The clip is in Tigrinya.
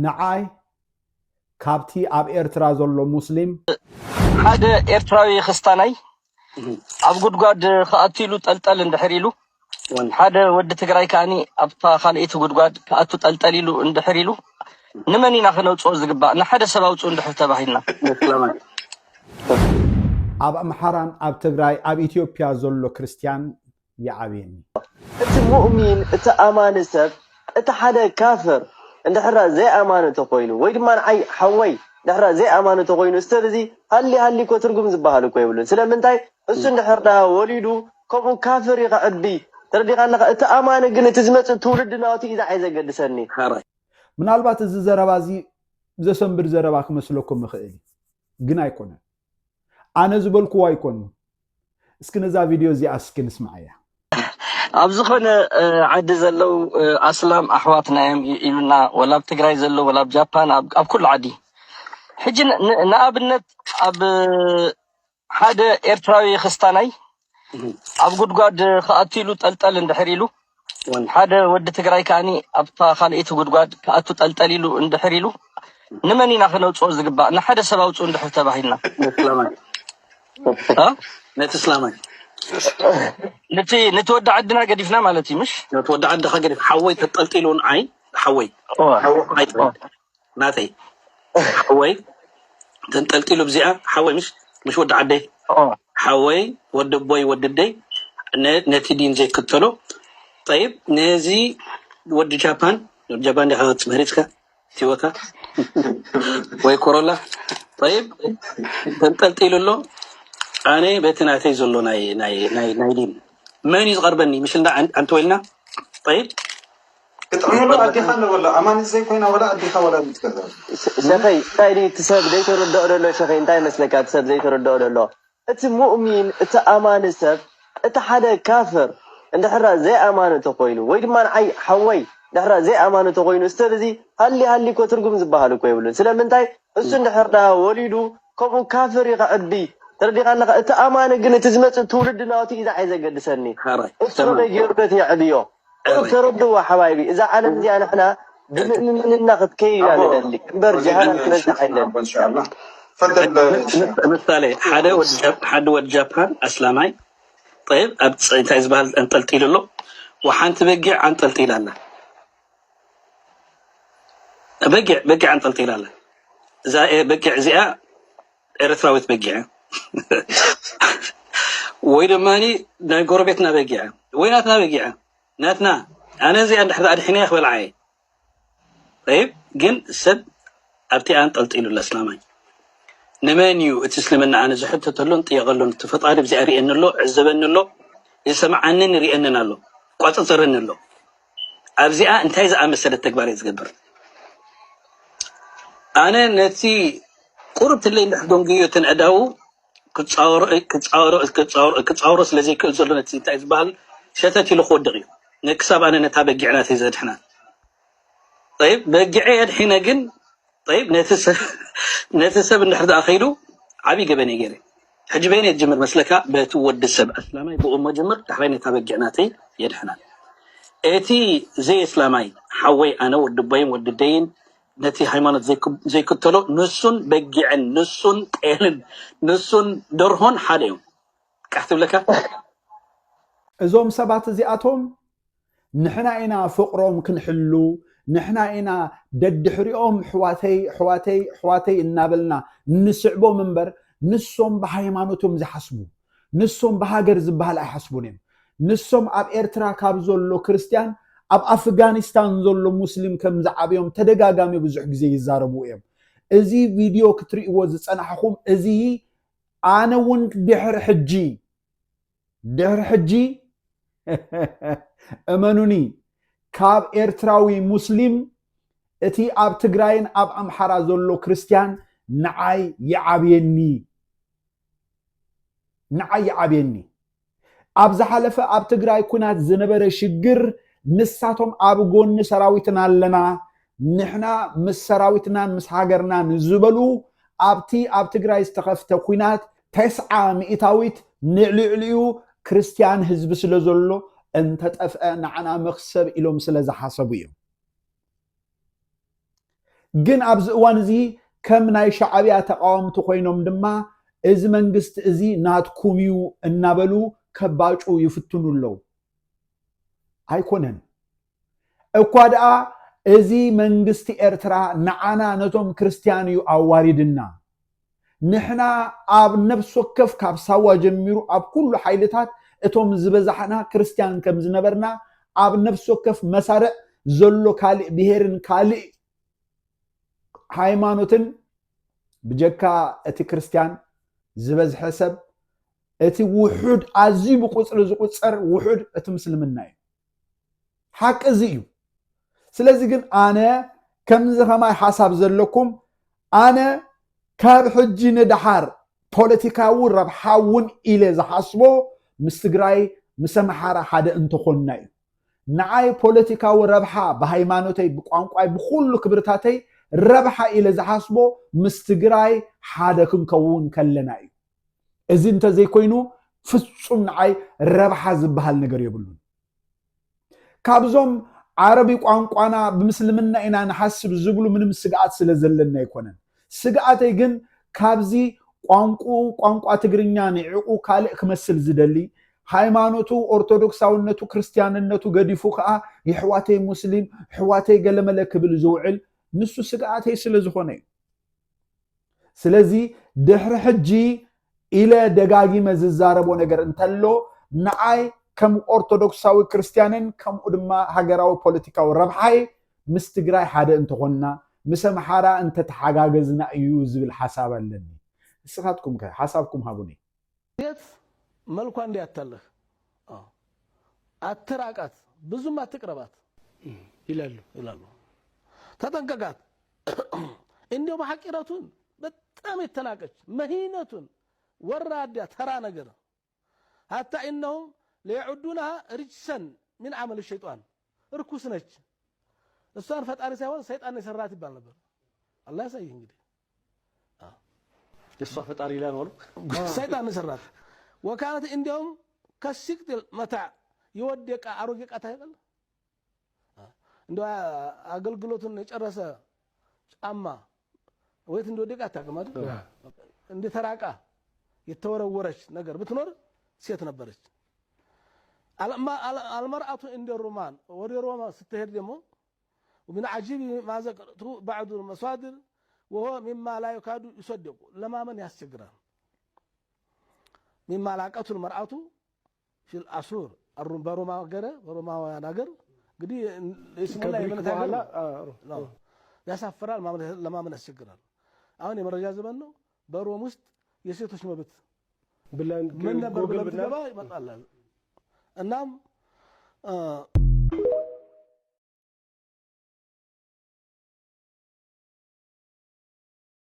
ንዓይ ካብቲ ኣብ ኤርትራ ዘሎ ሙስሊም ሓደ ኤርትራዊ ክስታናይ ኣብ ጉድጓድ ክኣቱ ኢሉ ጠልጠል እንድሕር ኢሉ፣ ሓደ ወዲ ትግራይ ከኣኒ ኣብታ ካልኣይቲ ጉድጓድ ክኣቱ ጠልጠል ኢሉ እንድሕር ኢሉ፣ ንመን ኢና ክነውፅኦ ዝግባእ? ንሓደ ሰብ ኣውፅኡ እንድሕር ተባሂልና። ኣብ ኣምሓራን ኣብ ትግራይ ኣብ ኢትዮጵያ ዘሎ ክርስትያን ይዓብየኒ። እቲ ሙእሚን፣ እቲ ኣማኒ ሰብ፣ እቲ ሓደ ካፍር እንድሕራ ዘይኣማኒ ተኮይኑ፣ ወይ ድማ ንዓይ ሓወይ እንድሕራ ዘይኣማኒ ተኮይኑ፣ እዚ ሰብ እዚ ሃሊ ሃሊ እኮ ትርጉም ዝበሃል እኮ የብሉን። ስለምንታይ? እሱ እንድሕር ደኣ ወሊዱ ከምኡ ካፍር እዩ ከዕቢ። ተረዲኻኒ? እቲ ኣማኒ ግን እቲ ዝመጽእ ትውልዲ ናቱ እዩ ዝዓይ ዘገድሰኒ። ምናልባት እዚ ዘረባ እዚ ዘሰንብድ ዘረባ ክመስለኩም ይኽእል እዩ፣ ግን ኣይኮነን። ኣነ ዝበልኩዎ ኣይኮኑ። እስኪ ነዛ ቪድዮ እዚኣ እስኪ ንስምዓያ። ኣብ ዝኾነ ዓዲ ዘለዉ ኣስላም ኣሕዋትና እዮም ኢሉና፣ ወላ ኣብ ትግራይ ዘለዉ፣ ወላ ኣብ ጃፓን፣ ኣብ ኩሉ ዓዲ። ሕጂ ንኣብነት ኣብ ሓደ ኤርትራዊ ክስታናይ ኣብ ጉድጓድ ክኣቱ ኢሉ ጠልጠል እንድሕር ኢሉ፣ ሓደ ወዲ ትግራይ ከኣኒ ኣብታ ካልኣይቲ ጉድጓድ ክኣቱ ጠልጠል ኢሉ እንድሕር ኢሉ፣ ንመን ኢና ክነውፅኦ ዝግባእ? ንሓደ ሰብ ኣውፅኡ እንድሕር ተባሂልና። ነቲ እስላማይ ነቲ ነቲ ወዲ ዓድና ገዲፍና ማለት እዩ። ምሽ ነቲ ወዲ ዓድኻ ገዲፍ ሓወይ ተጠልጢሉ ንዓይ ሓወይ ናተይ ሓወይ ተንጠልጢሉ ብዚኣ ሓወይ ምሽ ምሽ ወዲ ዓደይ ሓወይ ወዲ ቦይ ወዲ ደይ ነቲ ዲን ዘይክተሎ። ጠይብ ነዚ ወዲ ጃፓን ወዲ ጃፓን ዲኻ መሪፅካ ቲወታ ወይ ኮሮላ ጠይብ ተንጠልጢሉ ኣሎ። ኣነ በቲ ናተይ ዘሎ ናይ ናይ ናይ ናይ ዲን መን እዩ ዝቐርበኒ? ምሽ እንዳ ኣንተ ወይልና ጠይብ ክጥዕምሉ ኣዴኻ ኣለወሎ ኣማኒት ዘይኮይና ወላ ኣዴኻ ወላ ንትከዛ ሸኸይ እንታይ ድዩ እቲ ሰብ ዘይተረድኦ ዘሎ? ሸኸይ እንታይ መስለካ እቲ ሰብ ዘይተረድኦ ዘሎ? እቲ ሙእሚን እቲ ኣማኒ ሰብ እቲ ሓደ ካፍር እንድሕራ ዘይኣማኒ ተኮይኑ ወይ ድማ ንዓይ ሓወይ እንድሕራ ዘይኣማኒ ተኮይኑ እዚ ሰብ እዚ ሃሊ ሃሊ እኮ ትርጉም ዝበሃል እኮ የብሉን። ስለምንታይ? እሱ እንድሕር ደኣ ወሊዱ ከምኡ ካፍር እዩ ከዕቢ። ተረዲኻኒ? እቲ ኣማኒ ግን እቲ ዝመፅእ ትውልዲ ናቱ እዩ ዝዓይ ዘገድሰኒ። እሱ ከመይ ገይሩ ነቲ የዕብዮ? ቁሩብ ተረድእዎ ሓባይቢ። እዛ ዓለም እዚኣ ንሕና ብምእምምንና ክትከይድ ኢና ንደሊ እምበር ጀሃነም ክበዝሕ ኣይንደሊ። ምሳሌ ሓደ ወዲ ጃፓን ኣስላማይ ጠይብ ኣብ እንታይ ዝበሃል ኣንጠልጢሉ ኣሎ ወሓንቲ በጊዕ ኣንጠልጢላ ኣላ። በጊዕ በጊዕ ኣንጠልጢላ ኣላ። እዛ በጊዕ እዚኣ ኤርትራዊት በጊዕ ወይ ድማ ናይ ጎረቤትና በጊዕ ወይ ናትና በጊዕ ናትና ኣነ እዚኣ እንድሕር ኣድሒነ ክበልዓ እየ። ጠይብ ግን ሰብ ኣብቲ ኣንጠልጢሉ ኣሎ ኣስላማይ ንመን እዩ እቲ እስልምና ኣነ ዝሕተተሉን ጥየቐሉን እቲ ፈጣሪ ብዚኣ ርእየኒ ኣሎ ዕዘበኒ ኣሎ ይሰምዓንን ይርእየንን ኣሎ ቋፀፀርኒ ኣሎ ኣብዚኣ እንታይ ዝኣመሰለት ተግባር እየ ዝገብር ኣነ ነቲ ቁሩብ ትለይ እንድሕር ደንጉዮ እተን ኣእዳዉ ክፃወሮ ክፃወሮ ክፃወሮ ክፃወሮ ስለ ዘይክእል ዘሎ ነቲ እንታይ ዝበሃል ሸተት ኢሉ ክወድቕ እዩ ክሳብ ኣነ ነታ በጊዕ ናተይ ዘድሕና ጠይብ በጊዐይ ኣድሒነ ግን ጠይብ ነቲ ሰብ ነቲ ሰብ እንድሕር ደኣ ከይዱ ዓብዪ ገበን እየ ገይረ ሕጂ በየነይ ትጅምር መስለካ በቲ ወዲ ሰብ ኣስላማይ ብኡ እሞ ጅምር ዳሕራይ ነታ በጊዕ ናተይ የድሕና እቲ ዘይ እስላማይ ሓወይ ኣነ ወዲ ቦይን ወዲ ደይን ነቲ ሃይማኖት ዘይክተሎ ንሱን በጊዕን ንሱን ጤልን ንሱን ደርሆን ሓደ እዮም ቃሕ ትብለካ እዞም ሰባት እዚኣቶም ንሕና ኢና ፍቕሮም ክንሕሉ ንሕና ኢና ደድሕሪኦም ሕዋተይ ሕዋተይ ሕዋተይ እናበልና ንስዕቦም እምበር ንሶም ብሃይማኖቶም ዝሓስቡ ንሶም ብሃገር ዝበሃል ኣይሓስቡን እዮም ንሶም ኣብ ኤርትራ ካብ ዘሎ ክርስትያን ኣብ ኣፍጋኒስታን ዘሎ ሙስሊም ከም ዝዓብዮም ተደጋጋሚ ብዙሕ ግዜ ይዛረቡ እዮም እዚ ቪድዮ ክትርእይዎ ዝጸናሕኹም እዚ ኣነ እውን ድሕሪ ሕጂ ድሕሪ ሕጂ እመኑኒ ካብ ኤርትራዊ ሙስሊም እቲ ኣብ ትግራይን ኣብ ኣምሓራ ዘሎ ክርስትያን ንዓይ ይዓብየኒ ንዓይ ይዓብየኒ ኣብ ዝሓለፈ ኣብ ትግራይ ኩናት ዝነበረ ሽግር ንሳቶም ኣብ ጎኒ ሰራዊትና ኣለና ንሕና ምስ ሰራዊትናን ምስ ሃገርናን ዝበሉ ኣብቲ ኣብ ትግራይ ዝተኸፍተ ኩናት ተስዓ ሚእታዊት ንልዕሊኡ ክርስትያን ህዝቢ ስለ ዘሎ እንተጠፍአ ንዓና መኽሰብ ኢሎም ስለ ዝሓሰቡ እዮም። ግን ኣብዚ እዋን እዚ ከም ናይ ሻዕብያ ተቃወምቲ ኮይኖም ድማ እዚ መንግስቲ እዚ ናትኩም እዩ እናበሉ ከባጩ ይፍትኑ ኣለዉ። ኣይኮነን። እኳ ደኣ እዚ መንግስቲ ኤርትራ ንዓና ነቶም ክርስትያን እዩ ኣዋሪድና። ንሕና ኣብ ነፍሲ ወከፍ ካብ ሳዋ ጀሚሩ ኣብ ኩሉ ሓይልታት እቶም ዝበዛሕና ክርስትያን ከም ዝነበርና ኣብ ነፍሲ ወከፍ መሳርዕ ዘሎ ካልእ ብሄርን ካልእ ሃይማኖትን ብጀካ እቲ ክርስትያን ዝበዝሐ ሰብ እቲ ውሑድ ኣዝዩ ብቁፅሪ ዝቁፀር ውሑድ እቲ ምስልምና እዩ። ሓቂ እዚ እዩ። ስለዚ ግን ኣነ ከምዚ ከማይ ሓሳብ ዘለኩም ኣነ ካብ ሕጂ ንደሓር ፖለቲካዊ ረብሓ እውን ኢለ ዝሓስቦ ምስ ትግራይ ምስ ኣምሓራ ሓደ እንተኾንና እዩ። ንዓይ ፖለቲካዊ ረብሓ ብሃይማኖተይ ብቋንቋይ ብኩሉ ክብርታተይ ረብሓ ኢለ ዝሓስቦ ምስ ትግራይ ሓደ ክንከውን ከለና እዩ። እዚ እንተዘይኮይኑ ፍጹም ንዓይ ረብሓ ዝበሃል ነገር የብሉን። ካብዞም ዓረቢ ቋንቋና ብምስልምና ኢና ንሓስብ ዝብሉ ምንም ስግኣት ስለ ዘለና ኣይኮነን። ስግኣተይ ግን ካብዚ ቋንቁ ቋንቋ ትግርኛ ንዕቁ ካልእ ክመስል ዝደሊ ሃይማኖቱ ኦርቶዶክሳውነቱ ክርስትያንነቱ ገዲፉ ከዓ የሕዋተይ ሙስሊም ኣሕዋተይ ገለመለ ክብል ዝውዕል ንሱ ስግኣተይ ስለ ዝኾነ እዩ። ስለዚ ድሕሪ ሕጂ ኢለ ደጋጊመ ዝዛረቦ ነገር እንተሎ ንዓይ ከም ኦርቶዶክሳዊ ክርስትያንን ከምኡ ድማ ሃገራዊ ፖለቲካዊ ረብሓይ ምስ ትግራይ ሓደ እንተኾንና ምስ ኣምሓራ እንተተሓጋገዝና እዩ ዝብል ሓሳብ ኣለኒ። ንስኻትኩም ከ ሓሳብኩም ሃቡኒ። ሴት መልኳ እንዲያታለህ አትራቃት፣ ብዙም አትቅረባት ይላሉ። ይላሉ። ተጠንቀቃት። እንዲያው በሐቂረቱን በጣም የተናቀች መሂነቱን ወራዳ ተራ ነገር ሐታ إنهم ليعدونها رجسا من عمل الشيطان ርኩስ ነች። እሷን ፈጣሪ ሳይሆን ሰይጣን ነው የሰራት ይባል ነበር። አላህ ያሳይህ እንግዲህ የእሷ ፈጣሪ ይላል ማለት ሰይጣን ነው የሰራት። وكانت እንዲያውም ከሲቅጥ መታዕ የወደቀ አሮጌ ቃታ ይበል እንደ አገልግሎቱን የጨረሰ ጫማ ወይት እንደወደቀ አታውቅም አይደል? እንደ ተራቃ የተወረወረች ነገር ብትኖር ሴት ነበረች። አልመርአቱ እንደ ሮማን ወደ ሮማ ስትሄድ ደግሞ ومن عجيب ما ذكرته بعض المصادر وهو مما لا يكاد يصدق ለማመን ያስቸግራል። مما لاقته المرأة في العصور በሮማ ሀገረ በሮማውያን ሀገር እንግዲህ የስሙላ የምነት ሀገር ያሳፍራል፣ ለማመን ያስቸግራል። አሁን የመረጃ ዘመን ነው። በሮም ውስጥ የሴቶች መብት ምን ነበር ብለህ ብትገባ ይመጣል። እናም